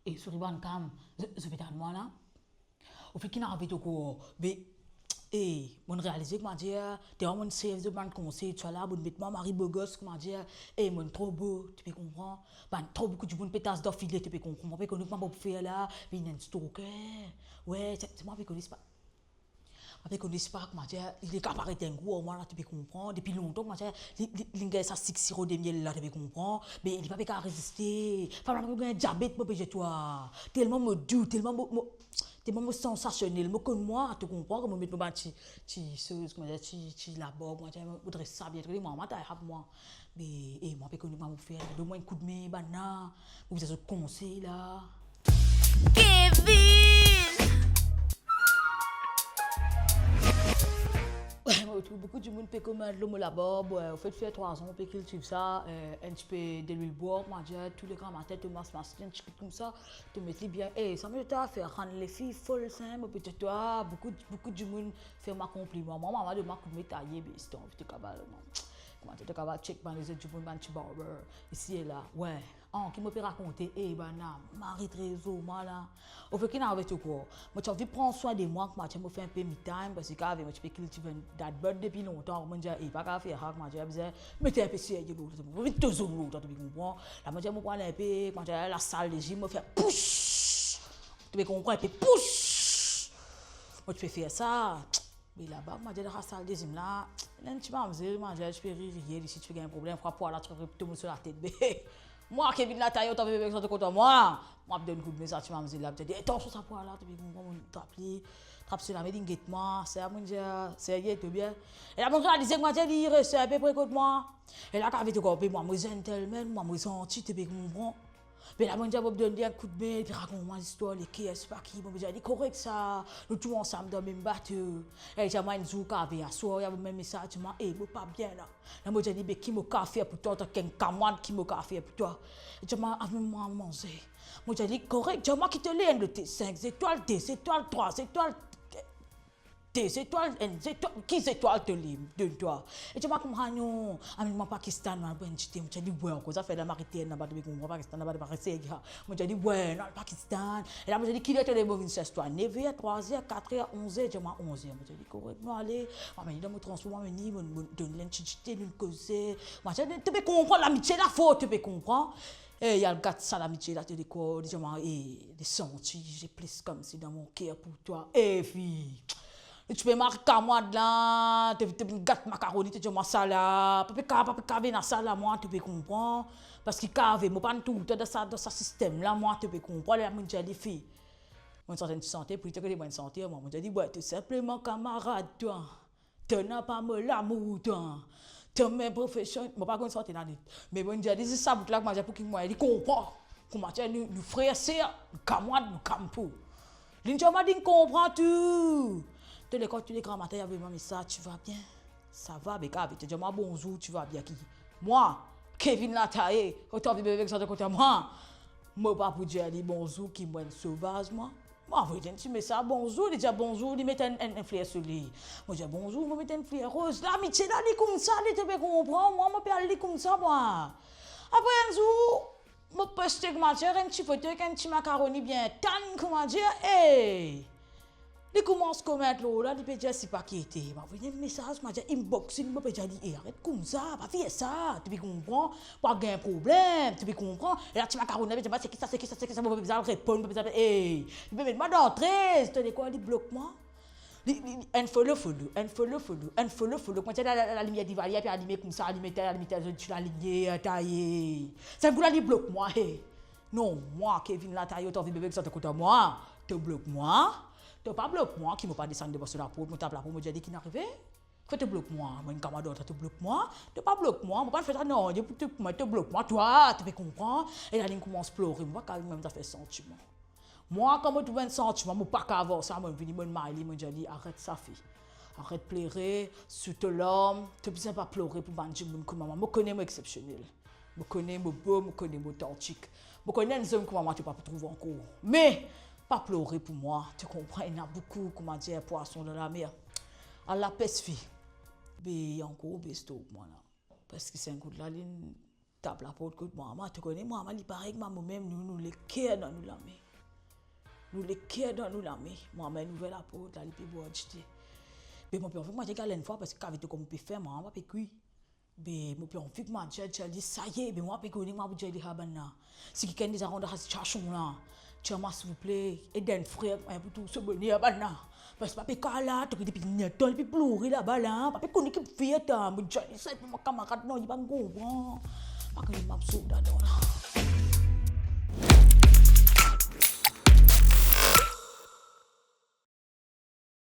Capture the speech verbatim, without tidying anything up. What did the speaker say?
E souri bann kam, zo-, zot pe tann mwa la. Ou fek inn arive to kor, be, e, monn realize, koumadir, te mwa monn servi zot bann konsey, tousala, monn met mwa mari bogos, koumadir, e, monn tro bo, to pe konpran. Bann tro boukou dimoun pe tas dan file, to pe konpran. Mwa pe kone kouma pou fer la, vinn enn stalker. Wi, se, se mwa pe kone, se pa Mwa pe kone, se pa, koumadir, li kaparet enn gou ar mwa la, to pe konpran. Depi lontan, koumadir, li, li, li gagn sa sik siro de miel la, to pe konpran. Me li pa pe kapav reziste. Fam la pou gagn diabet, mo pe dir twa. Telman mo dou, telman mo, mo, telman mo sansasionel, mo konn mwa, to konpran, kouma mo met mo bann ti, ti soz, koumadir, ti, ti labarb, koumadir, mo dres sa bien, to kone mwa, mwa, ta rap mwa. Me, e, mwa pe kone kouma pou fer, donn mwa enn koudme, bann la, pou bizin zot konsey la. Kevin! Wi, mo trouv boukou dimoun pe komant lor mo labarb, wi, anfet, fer trwa zan mo pe kiltiv sa, e, enn tipe delwil bwar, koumadir, tou le gramatin, to mas, mas, enn ti kout koumsa, to met li bien. E, sa mo ta fer, rann lefi fol, sa, mo pe dir twa, boukou, boukou dimoun fer mwa konpliman. Mwa, mwa, mwa, donn mwa koudme taye, be, si to anvi, to kapav, mwa. Koumadir, to kapav check bann lezot dimoun, bann ti barber, isi e la. Wi. An, ki mo pe rakonte, e, bann la, mari trezor mwa la. Ou fek inn arive to kor. Mo ti anvi pran swin de mwa, koumadir, mo fer enpe me time, parski kapav mo ti pe kiltiv enn dad bod depi lontan, mo dir, e, pa kapav fer sa, koumadir, bizin met enpe serye lor, mo vinn to zom lor, to pe konpran. La, mo dir, mo pran enpe, koumadir, lasal de zim, mo fer pous! To pe konpran, enpe pous! Mo ti pe fer sa. Me laba, koumadir, dan lasal de zim la, ena enn ti mamzel, koumadir, ti pe rir, rir, li si ti pe gagn problem, fwa pwa la ti pe tonbe so latet, be. Mwa, Kevin Latailleur, to anvi bebe, to kontan mwa. Mwa, donn koudme sa ti mamzel la, mo dir, atansion sa pwa la, to pe konpran, mo trap li, trap so lame, linn get mwa, sa, mo dir, serye, to bien? E la, mo realize, koumadir, li res enpe pre kot mwa. E la, kapav to konpran, mwa, mo gentleman, mwa, mo zanti, to pe konpran. Me la, mo dir, mo donn li enn koudme, li rakont mwa zistwar, leker, sepa ki, mo dir li, korek sa, nou tou ansam dan mem bato. E li dir mwa enn zour kapav aswar, li avoy mem mesaz, dir mwa, e, mo pa bien la. La, mo dir li, be, ki mo kapav fer pou twa, antank enn kamwad, ki mo kapav fer pou twa? Li dir mwa, avoy mwa manze. Mo dir li, korek, dir mwa ki otel, enn lotel sink zetwal, de zetwal, trwa zetwal, de zetwal, enn zetwal, ki zetwal to le, donn twa? Li dir mwa koumsa, non, amenn mwa Pakistan, mwa, pou enn dite. Mo dir li, wi, ankor zafer lamari tern laba, to pe konpran, Pakistan laba, to pa res segi sa. Mo dir li, wi, nou al Pakistan. E la, mo dir li, kiler to le mo vinn sers twa? Nev er, trwa er, kat er, onz er? Dir mwa onz er. Mo dir li, korek, nou ale. Mo amenn li dan mo transpor, mo amenn li, mo, mo donn li enn ti dite, nou koze. Mo dir, to pe konpran, lamitie la for, to pe konpran. E, li al gat sa lamitie la, to le kor, li dir mwa, e, le santi, j'ai plus comme si dans mon cœur pour toi. E, fi, li ti pe mari kamwad la, to, to vinn gat makaroni, to dir mwa sa la, pa pe kapav, pa pe kapav ena sa la, mwa, to pe konpran. Parski kapav, mo pa'nn toultan dan sa, dan sa sistem la, mwa, to pe konpran, la, mo dir li, fi. Mo santi enn ti sante, pou li, to kone mwa enn sante, mwa, mo dir li, wi, tou sinpleman, kamarad, twa. To napa mo lamour, twa. To me profesion, mo pa konn sante lanet. Me mo dir li zis sa bout la, koumadir, pou ki mwa li konpran. Koumadir, nou, nou frer, ser, nou kamwad, nou kampou. Linn dir mwa linn konpran tou. Tou le kan, tou le gramatin, li avoy mwa mesaz, tu vas bien? Ça va, be kapav to dir mwa bonzour, tu vas bien ki? Mwa, Kevin Latailleur, to anvi bebe, to kontan mwa. Mo pa pou dir li bonzour, ki mwa enn sovaz, mwa. Mo avoy li enn ti mesaz, bonzour, li dir bonzour, li met enn, enn, enn fler sou li. Mo dir bonzour, mo met enn fler roz. Lamitie la, li koumsa, li, to pe konpran, mwa, mo pe al li koumsa, mwa. Apre enn zour, mo poste, koumadir, enn ti foto ek enn ti makaroni bien tann, koumadir, e li koumans komant lor la, li pe dir sepa ki ete. Mo avoy li enn mesaz, koumadir, inboxing, mo pe dir li, e, aret koumsa, pa fer sa, to pe konpran. Pa gagn problem, to pe konpran. E la ti makaroni la pe dir mwa, seki sa, seki sa, seki sa, mo pa bizin al reponn, mo pa bizin al, ey, li pe met mwa dan trez, to de kwa, li blok mwa. Li, li, li, unfollow, follow, unfollow, follow, unfollow, follow. Koumadir la, la, la, lalimier divalie pe alime koumsa, alime tel, alime tel, zot ti lalimier, taye. Sa enn kou la, li blok mwa, he. Non, mwa, Kevin Latailleur, to anvi bebe, ki sa to kontan mwa, to blok mwa. To pa blok mwa, ki mo pa desann devan so laport, mo tap laport, mo dir li, kinn arive? Ki to blok mwa, mo enn kamarad, to blok mwa, to pa blok mwa, mo pa'nn fer sa, non, li pou to, mo to blok mwa, twa, to pe konpran. E la, linn koumans plore, mo pa kapav mem zafer santiman. Mwa, kan mo trouv enn santiman, mo pa kapav ar sa, mo vini, mo may li, mo dir li, aret sa, fi. Aret plore, sou to larm, to bizin pa plore pou bann dimoun kouma mwa. Mo kone mo exepsionel. Mo kone mo bo, mo kone mo otantik. Mo kone enn zom kouma mwa to pa pou trouv ankor. Me, pa plore pou mwa, to konpran, ena boukou, koumadir, pwason dan lamer. Al lapes, fi. Be ankor, be stop mwa la. Parski sa enn kou la, linn tap laport kot mama, to kone mama li parey ek mama mem, nou, nou leker dan nou lame. Nou leker dan nou lame. Mama inn ouver laport la, li pe bwar dite. Be mo pe anvi ki manz li enn fwa, parski kavito kouma pe fer, mama pa pe kwi. Be mo pe anvi ki manz li, li, saye, be mwa pe kone mwa pou dir li, ha, bann la. Si kikenn deza rant dan sa sitiasion la, tir mwa silvouple, ed enn frer, mwa pou trouv so boner, bann la. Parski pa pe kala, to ki depi letan li pe plore laba la, pa pe kone ki pou fer, ta, mo dir li sa, li pa mo kamarad, non, li pa konpran. Pa kone mwa pou sot ladan la.